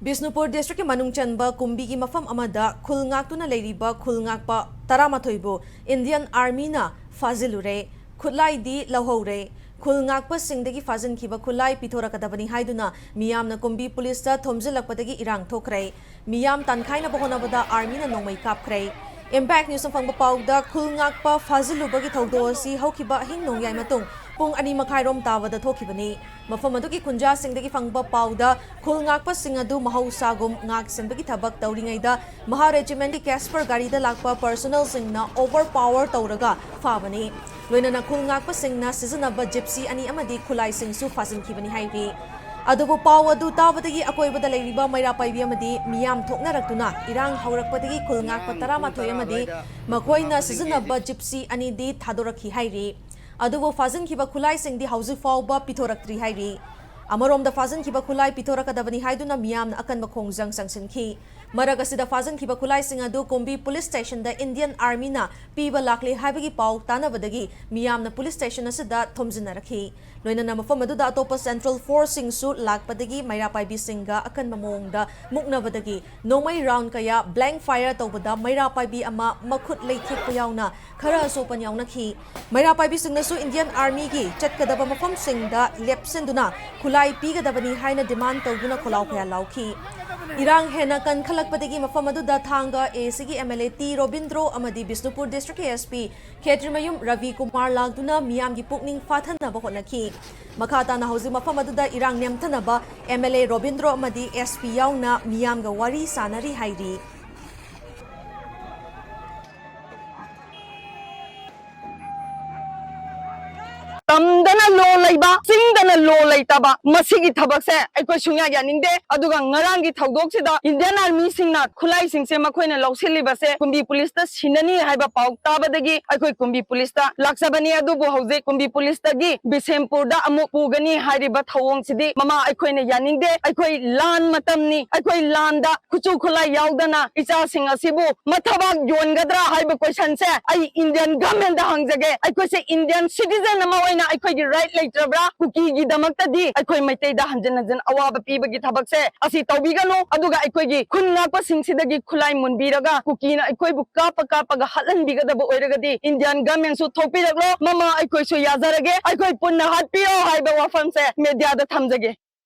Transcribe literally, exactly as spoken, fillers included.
ꯕꯤꯁꯅꯨꯄꯨꯔ ꯗꯤꯁꯇ꯭ꯔꯤꯛꯀꯤ ꯃꯅꯨꯡ ꯆꯟꯕ ꯀꯨꯝꯕꯤꯒꯤ ꯃꯐꯝ ꯑꯃꯗ ꯈꯨꯜ ꯉꯥꯛꯇꯨꯅ ꯂꯩꯔꯤꯕ ꯈꯨꯜ ꯉꯥꯛꯄ ꯇꯔꯥꯃꯥꯊꯣꯏꯕꯨ ꯏꯟꯗꯤꯌꯟ ꯑꯥꯔꯃꯤꯅ ꯐꯥꯖꯤꯜꯂꯨꯔꯦ꯫ ꯈꯨꯠꯂꯥꯏꯗꯤ ꯂꯧꯍꯧꯔꯦ꯫ ꯈꯨꯜ ꯉꯥꯛꯄꯁꯤꯡꯗꯒꯤ ꯐꯥꯖꯤꯟꯈꯤꯕ ꯈꯨꯠꯂꯥꯏ ꯄꯤꯊꯣꯔꯛꯀꯗꯕꯅꯤ ꯍꯥꯏꯗꯨꯅ ꯃꯤꯌꯥꯝꯅ ꯀꯨꯝꯕꯤ ꯄꯨꯂꯤꯁꯇ ꯊꯣꯝꯖꯤꯜꯂꯛꯄꯗꯒꯤ ꯏꯔꯥꯡ ꯊꯣꯛꯈ꯭ꯔꯦ꯫ ꯃꯤꯌꯥꯝ ꯇꯥꯟꯈꯥꯏꯅꯕ ꯍꯣꯠꯅꯕꯗ ꯑꯥꯔꯃꯤꯅ ꯅꯣꯡꯃꯩ ꯀꯥꯞꯈ꯭ꯔꯦ꯫ ꯏꯝꯄꯦꯛ ꯅ꯭ꯌꯨꯁꯅ ꯐꯪꯕ ꯄꯥꯎꯗ, ꯈꯨꯜ ꯉꯥꯛꯄ ꯐꯥꯖꯤꯜꯂꯨꯕꯒꯤ ꯊꯧꯗꯣꯛ ꯑꯁꯤ ꯍꯧꯈꯤꯕ ꯑꯍꯤꯡ ꯅꯣꯡꯌꯥꯏ ꯃꯇꯨꯡ ꯄꯨꯡ ꯑꯅꯤ ꯃꯈꯥꯏꯔꯣꯝ ꯇꯥꯕꯗ ꯊꯣꯛꯈꯤꯕꯅꯤ꯫ ꯃꯐꯝ ꯑꯗꯨꯒꯤ ꯈꯨꯟꯖꯥꯁꯤꯡꯗꯒꯤ ꯐꯪꯕ ꯄꯥꯎꯗ, ꯈꯨꯜ ꯉꯥꯛꯄꯁꯤꯡ ꯑꯗꯨ ꯃꯍꯧꯁꯥꯒꯨꯝ ꯉꯥꯛ ꯁꯦꯟꯕꯒꯤ ꯊꯕꯛ ꯇꯧꯔꯤꯉꯩꯗ ꯃꯍꯥ ꯔꯦꯖꯤꯃꯦꯟꯠꯀꯤ ꯀꯦꯁꯄꯔ ꯒꯥꯔꯤꯗ ꯂꯥꯛꯄ ꯄꯔꯁꯣꯅꯦꯜꯁꯤꯡꯅ ꯑꯣꯚꯔ ꯄꯥꯋꯔ ꯇꯧꯔꯒ ꯐꯥꯕꯅꯤ꯫ ꯂꯣꯏꯅꯅ ꯈꯨꯜ ꯉꯥꯛꯄꯁꯤꯡꯅ ꯁꯤꯖꯤꯟꯅꯕ ꯖꯤꯞꯁꯤ ꯑꯅꯤ ꯑꯃꯗꯤ ꯈꯨꯠꯂꯥꯏꯁꯤꯡꯁꯨ ꯐꯥꯖꯤꯟꯈꯤꯕꯅꯤ ꯍꯥꯏꯔꯤ꯫ ꯑꯗꯨꯕꯨ ꯄꯥꯎ ꯑꯗꯨ ꯇꯥꯕꯗꯒꯤ ꯑꯀꯣꯏꯕꯗ ꯂꯩꯔꯤꯕ ꯃꯩꯔꯥ ꯄꯥꯏꯕꯤ ꯑꯃꯗꯤ ꯃꯤꯌꯥꯝ ꯊꯣꯛꯅꯔꯛꯇꯨꯅ ꯏꯔꯥꯡ ꯍꯧꯔꯛꯄꯗꯒꯤ ꯈꯨꯜ ꯉꯥꯛꯄ ꯇꯔꯥꯃꯥꯊꯣꯏ ꯑꯃꯗꯤ ꯃꯈꯣꯏꯅ ꯁꯤꯖꯤꯟꯅꯕ ꯖꯤꯞꯁꯤ ꯑꯅꯤꯗꯤ ꯊꯥꯗꯣꯔꯛꯈꯤ ꯍꯥꯏꯔꯤ꯫ ꯑꯗꯨꯕꯨ ꯐꯥꯖꯤꯟꯈꯤꯕ ꯈꯨꯠꯂꯥꯏꯁꯤꯡꯗꯤ ꯍꯧꯖꯤꯛ ꯐꯥꯎꯕ ꯄꯤꯊꯣꯔꯛꯇ꯭ꯔꯤ ꯍꯥꯏꯔꯤ꯫ ꯑꯃꯔꯣꯝꯗ ꯐꯥꯖꯤꯟꯈꯤꯕ ꯈꯨꯠꯂꯥꯏ ꯄꯤꯊꯣꯔꯛꯀꯗꯕꯅꯤ ꯍꯥꯏꯗꯨꯅ ꯃꯤꯌꯥꯝꯅ ꯑꯀꯟꯕ ꯈꯣꯡꯖꯪ ꯆꯪꯁꯤꯟꯈꯤ꯫ ꯃꯔꯛ ꯑꯁꯤꯗ ꯐꯥꯖꯤꯟꯈꯤꯕ ꯈꯨꯠꯂꯥꯏꯁꯤꯡ ꯑꯗꯨ ꯀꯨꯝꯕꯤ ꯄꯨꯂꯤꯁ ꯁ꯭ꯇꯦꯁꯟꯗ ꯏꯟꯗꯤꯌꯟ ꯑꯥꯔꯃꯤꯅ ꯄꯤꯕ ꯂꯥꯛꯂꯦ ꯍꯥꯏꯕꯒꯤ ꯄꯥꯎ ꯇꯥꯅꯕꯗꯒꯤ ꯃꯤꯌꯥꯝꯅ ꯄꯨꯂꯤꯁ ꯁ꯭ꯇꯦꯁꯟ ꯑꯁꯤꯗ ꯊꯣꯝꯖꯤꯟꯅꯔꯛꯈꯤ꯫ ꯂꯣꯏꯅꯅ ꯃꯐꯝ ꯑꯗꯨꯗ ꯑꯇꯣꯞꯄ ꯁꯦꯟꯇ꯭ꯔꯦꯜ ꯐꯣꯔꯁꯁꯤꯡꯁꯨ ꯂꯥꯛꯄꯗꯒꯤ ꯃꯩꯔꯥ ꯄꯥꯏꯕꯤꯁꯤꯡꯒ ꯑꯀꯟꯕ ꯃꯑꯣꯡꯗ ꯃꯨꯛꯅꯕꯗꯒꯤ ꯅꯣꯡꯃꯩ ꯔꯥꯎꯟ ꯀꯌꯥ ꯕ꯭ꯂꯦꯡ ꯐꯥꯌꯔ ꯇꯧꯕꯗ ꯃꯩꯔꯥ ꯄꯥꯏꯕꯤ ꯑꯃ ꯃꯈꯨꯠ ꯂꯩꯊꯦꯛꯄ ꯌꯥꯎꯅ ꯈꯔ ꯑꯁꯣꯛꯄ ꯌꯥꯎꯅꯈꯤ꯫ ꯃꯩꯔꯥ ꯄꯥꯏꯕꯤꯁꯤꯡꯅꯁꯨ ꯏꯟꯗꯤꯌꯟ ꯑꯥꯔꯃꯤꯒꯤ ꯆꯠꯀꯗꯕ ꯃꯐꯝꯁꯤꯡꯗ ꯂꯦꯞꯁꯤꯟꯗꯨꯅ ꯈꯨꯠꯂꯥꯏ ꯄꯤꯒꯗꯕꯅꯤ ꯍꯥꯏꯅ ꯗꯤꯃꯥꯟ ꯇꯧꯗꯨꯅ ꯈꯣꯜꯂꯥꯎ ꯀꯌꯥ ꯂꯥꯎꯈꯤ꯫ ꯏꯔꯥꯡ ꯍꯦꯟꯅ ꯀꯟꯈꯠꯂꯛꯄꯗꯒꯤ ꯃꯐꯝ ꯑꯗꯨꯗ ꯊꯥꯡꯒ ꯑꯦ ꯁꯤꯒꯤ M L A T Robindro ꯑꯃꯗꯤ ꯕꯤꯁꯅꯨꯄꯨꯔ ꯗꯤꯁꯇ꯭ꯔꯤꯛꯀꯤ ꯑꯦꯁ ꯄꯤ ꯈꯦꯇ꯭ꯔꯤꯃꯌꯨꯝ ꯔꯕꯤ ꯀꯨꯃꯥꯔ ꯂꯥꯛꯇꯨꯅ ꯃꯤꯌꯥꯝꯒꯤ ꯄꯨꯛꯅꯤꯡ ꯐꯥꯊꯅꯕ ꯍꯣꯠꯅꯈꯤ꯫ ꯃꯈꯥ ꯇꯥꯅ ꯍꯧꯖꯤꯛ ꯃꯐꯝ ꯑꯗꯨꯗ ꯏꯔꯥꯡ ꯅꯦꯝꯊꯅꯕ ꯑꯦꯝ ꯑꯦꯜ ꯑꯦ ꯔꯣꯕꯤꯟꯗ꯭ꯔꯣ ꯑꯃꯗꯤ ꯑꯦꯁ ꯄꯤ ꯌꯥꯎꯅ ꯃꯤꯌꯥꯝꯒ ꯋꯥꯔꯤ ꯁꯥꯅꯔꯤ ꯍꯥꯏꯔꯤ꯫ ꯇꯝꯗꯅ ꯂꯣ ꯂꯩꯕ, ꯆꯤꯡꯗꯅ ꯂꯣ ꯂꯩꯇꯕ, ꯃꯁꯤꯒꯤ ꯊꯕꯛꯁꯦ ꯑꯩꯈꯣꯏ ꯁꯨꯡꯌꯥ ꯌꯥꯅꯤꯡꯗꯦ꯫ ꯑꯗꯨꯒ ꯉꯔꯥꯡꯒꯤ ꯊꯧꯗꯣꯛꯁꯤꯗ ꯏꯟꯗꯤꯌꯟ ꯑꯥꯔꯃꯤꯁꯤꯡꯅ ꯈꯨꯠꯂꯥꯏꯁꯤꯡꯁꯦ ꯃꯈꯣꯏꯅ ꯂꯧꯁꯤꯜꯂꯤꯕꯁꯦ ꯀꯨꯝꯕꯤ ꯄꯨꯂꯤꯁꯇ ꯁꯤꯟꯅꯅꯤ ꯍꯥꯏꯕ ꯄꯥꯎ ꯇꯥꯕꯗꯒꯤ ꯑꯩꯈꯣꯏ ꯀꯨꯝꯕꯤ ꯄꯨꯂꯤꯁꯇ ꯂꯥꯛꯆꯕꯅꯤ꯫ ꯑꯗꯨꯕꯨ ꯍꯧꯖꯤꯛ ꯀꯨꯝꯕꯤ ꯄꯨꯂꯤꯁꯇꯒꯤ ꯕꯤꯁꯦꯝꯄꯨꯔꯗ ꯑꯃꯨꯛ ꯄꯨꯒꯅꯤ ꯍꯥꯏꯔꯤꯕ ꯊꯧꯑꯣꯡꯁꯤꯗꯤ ꯃꯃꯥ ꯑꯩꯈꯣꯏꯅ ꯌꯥꯅꯤꯡꯗꯦ꯫ ꯑꯩꯈꯣꯏ ꯂꯥꯟ ꯃꯇꯝꯅꯤ꯫ ꯑꯩꯈꯣꯏ ꯂꯥꯟꯗ ꯈꯨꯠꯁꯨ ꯈꯨꯠꯂꯥꯏ ꯌꯥꯎꯗꯅ ꯏꯆꯥꯁꯤꯡ ꯑꯁꯤꯕꯨ ꯃꯊꯕꯥꯛ ꯌꯣꯟꯒꯗ꯭ꯔꯥ ꯍꯥꯏꯕ ꯀꯣꯏꯁꯟꯁꯦ ꯑꯩ ꯏꯟꯗꯤꯌꯟ ꯒꯚꯔꯟꯃꯦꯟꯠꯇ ꯍꯪꯖꯒꯦ꯫ ꯑꯩꯈꯣꯏꯁꯦ ꯏꯟꯗꯤꯌꯟ ꯁꯤꯇꯤꯖꯦꯟ ꯑꯃ ꯑꯣꯏꯅ ꯑꯩꯈꯣꯏꯒꯤ right ꯂꯩꯇ꯭ꯔꯕ꯭ꯔꯥ? ꯀꯨꯀꯤꯒꯤꯗꯃꯛꯇꯗꯤ ꯑꯩꯈꯣꯏ ꯃꯩꯇꯩꯗ ꯍꯟꯖꯤꯟ ꯍꯟꯖꯤꯟ ꯑꯋꯥꯕ ꯄꯤꯕꯒꯤ ꯊꯕꯛꯁꯦ ꯑꯁꯤ ꯇꯧꯕꯤꯒꯅꯨ꯫ ꯑꯗꯨꯒ ꯑꯩꯈꯣꯏꯒꯤ ꯈꯨꯟ ꯉꯥꯛꯄꯁꯤꯡꯁꯤꯗꯒꯤ ꯈꯨꯠꯂꯥꯏ ꯃꯨꯟꯕꯤꯔꯒ ꯀꯨꯀꯤꯅ ꯑꯩꯈꯣꯏꯕꯨ ꯀꯥꯞꯄ ꯀꯥꯞꯄꯒ ꯍꯥꯠꯍꯟꯕꯤꯒꯗꯕ ꯑꯣꯏꯔꯒꯗꯤ Indian government ꯁꯨ ꯊꯣꯛꯄꯤꯔꯛꯂꯣ꯫ ꯃꯃꯥ ꯑꯩꯈꯣꯏꯁꯨ ꯌꯥꯖꯔꯒꯦ, ꯑꯩꯈꯣꯏ ꯄꯨꯟꯅ ꯍꯥꯠꯄꯤꯔꯣ ꯍꯥꯏꯕ ꯋꯥꯐꯝꯁꯦ media ꯗ ꯊꯝꯖꯒꯦ꯫